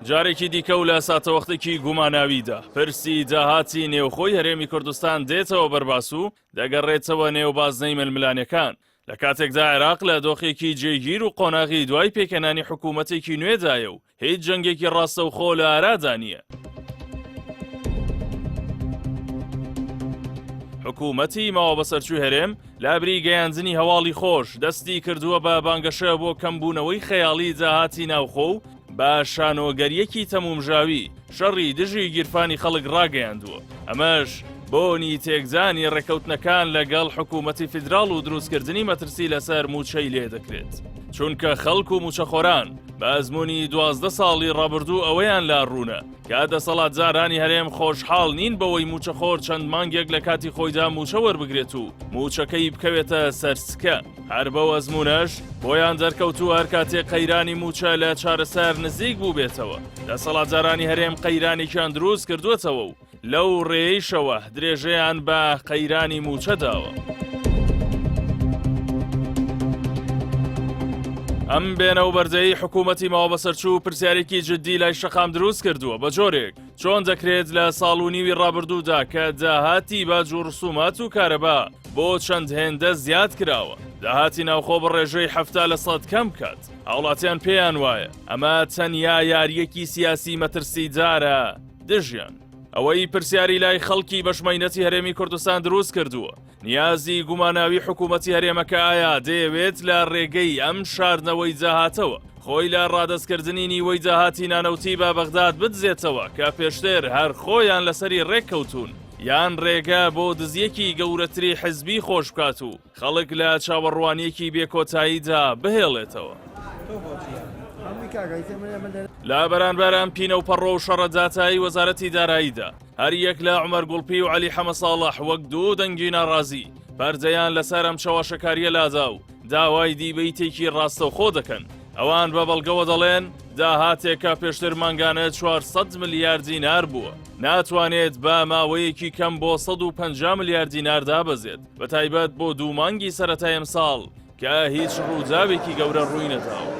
جارێکی دیکە و لە ساتەوەختێکی گوماناویدا پرسی داهاتی نێوخۆی هەرێمی کوردستان دێتەوە بەرباس و دەگەڕێتەوە نێو بازنەی ململانێکان لە کاتێکدا عێراق لە دۆخێکی جێگیر و قۆناغی دوای پێکهێنانی حکوومەتێکی نوێدایە و هیچ جەنگێکی ڕاستەوخۆ لە ئارادا نییە. حکوومەتی ماوە بەسەرچووی هەرێم لابری گەیاندنی هەواڵی خۆش دەستی کردووە بە بانگەشە بۆ کەمبوونەوەی خەیاڵی داهاتی ناوخۆ و بە شانۆگەریەکی تەمومژاوی شەڕی دژی گیرفانی خەڵک ڕاگەیاندووە، ئەمەش بۆنی تێکدانی ڕێککەوتنەکان لەگەڵ حکوومەتی فیدراڵ و دروستکردنی مەترسی لەسەر مووچەی لێ دەکرێت، چونکە خەڵک و مووچەخۆران بە ئەزموونی 12 ساڵی ڕابردوو ئەوەیان لا ڕوونە کە دەسەڵاتدارانی هەرێم خۆشحاڵ نین بەوەی مووچەخۆر چەند مانگێک لە کاتی خۆیدا مووچە وەربگرێت و مووچەکەی بکەوێتە سەر سکە. هەر بەو ئەزموونەش بۆیان دەرکەوتووە هەر کاتێک قەیرانی مووچە لە چارەسەر نزیک بووبێتەوە، دەسەڵاتدارانی هەرێم قەیرانێکیان دروست کردووەتەوە و لەو ڕێیشەوە درێژەیان بە قەیرانی مووچە داوە. ئەم بێنە و بەردەی حکوومەتی ماوەبەسەرچوو پرسیارێکی جددی لای شەقام دروست کردووە بە جۆرێک چۆن دەکرێت لە ساڵ و نیوی ڕابردوودا کە داهاتی باج و ڕسومات و کارەبا بۆ چەند هێندە زیاد کراوە داهاتی ناوخۆ بە ڕێژەی 70% کەم بکات هاوڵاتیان پێیان وایە ئەمە تەنیا یاریەکی سیاسی مەترسیدارە دژیان. ئەوەی پرسیاری لای خەڵکی بەشمەینەتی هەرێمی کوردستان دروست کردووە نیازی گوماناوی حکوومەتی هەرێمەکە ئایا دەیەوێت لە ڕێگەی ئەم شاردنەوەی داهاتەوە خۆی لە ڕادەستکردنی نیوەی داهاتی نانەوتی بە بەغداد بدزێتەوە کە پێشتر هەر خۆیان لەسەری ڕێککەوتوون یان ڕێگە بۆ دزیەکی گەورەتری حزبی خۆش بکات و خەڵک لە چاوەڕوانیەکی بێکۆتاییدا بهێڵێتەوە. لە بەرانبەر ئەم پینە و پەڕۆ و شەڕە داتایی وەزارەتی داراییدا هەریەک لە عومەر گوڵپی و عەلی حەمەساڵح وەک دوو دەنگی ناڕازی پەردەیان لەسەر ئەم چەواشەکاریە لادا و داوای دیبەیتێکی ڕاستەوخۆ دەکەن ئەوان بە بەڵگەوە دەڵێن داهاتێک کە پێشتر مانگانە 400 ملیار دینار بووە ناتوانێت بە ماوەیەکی کەم بۆ 150 ملیار دینار دابەزێت بە تایبەت بۆ دوو مانگی سەرەتای ئەمساڵ کە هیچ ڕووداوێکی گەورە ڕووی نەداوە.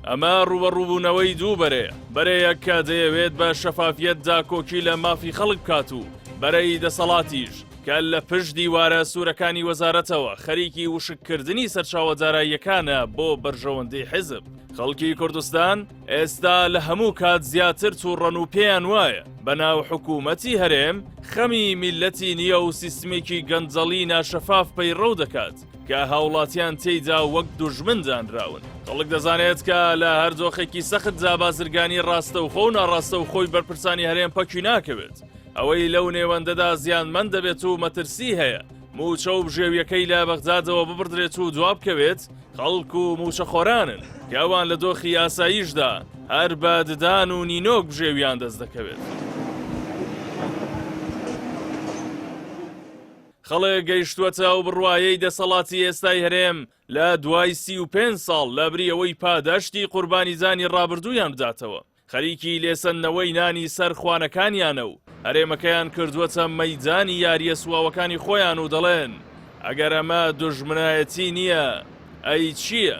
ئەمە ڕووبەڕووبوونەوەی دوو بەرەیە، بەرەیەک کە دەیەوێت بە شەفافیەت داکۆکی لە مافی خەڵک بکات و بەرەی دەسەڵاتیش کە لە پشت دیوارە سوورەکانی وەزارەتەوە خەریکی وشککردنی سەرچاوە داراییەکانە بۆ بەرژەوەندی حیزب. خەڵکی کوردستان ئێستا لە هەموو کات زیاتر تووڕەن و پێیان وایە بەناو حکوومەتی هەرێم خەمی میللەتی نییە و سیستمێکی گەندەڵی ناشەفاف پەیڕەو دەکات کە هاوڵاتیان تێیدا وەک دوژمن دانراون. خەڵک دەزانێت کە لە هەر دۆخێکی سەختدا بازرگانی ڕاستەوخۆ و ناڕاستەوخۆی بەرپرسانی هەرێم پەکی ناکەوێت. ئەوەی لەو نێوەندەدا زیانمەند دەبێت و مەترسی هەیە مووچە و بژێویەکەی لە بەغدادەوە ببڕدرێت و دوابکەوێت، خەڵک و مووچەخۆرانن کە ئەوان لە دۆخی ئاساییشدا هەر بە ددان و نینۆک بژێویان دەست دەکەوێت. خەڵک گەیشتووەتە ئەو بڕوایەی دەسەڵاتی ئێستای هەرێم لە دوای 35 ساڵ لەبری ئەوەی پاداشتی قوربانیدانی ڕابردوویان بداتەوە، خەریکی لێسەندنەوەی نانی سەر خوانەکانیانە و هەرێمەکەیان کردووەتە مەیدانی یارییە سواوەکانی خۆیان و دەڵێن ئەگەر ئەمە دوژمنایەتی نییە ئەی چییە؟